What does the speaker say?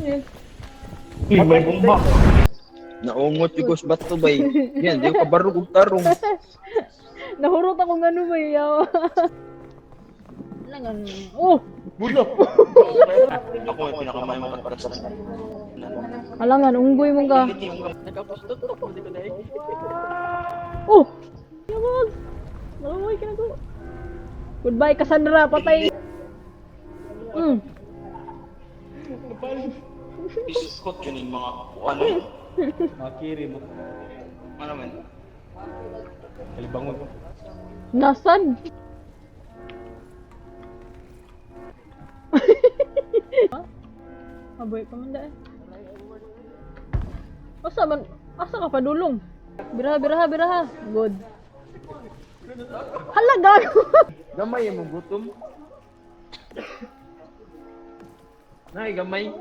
Uy, may bomba. Naungot yung ghost bato bay. Yan, di ko kabarog og tarong. Nahurot ako nga ano ba yaw. Langan. Oh! Bulo. Ako ang pinakamay mo para sa Alangan, unggoy mo ka. Oh! Yawag! Nalaway ka na ko. Goodbye, Cassandra. Patay. Iskot yun yung mga ano. Makiri mo. Ano man? Kalibangon. Nasad. Aboy pa man daan. Asa man? Asa ka padulong? Biraha, biraha, biraha. Good. Hala, gago. Gamay mo gutom. Nay, gamay.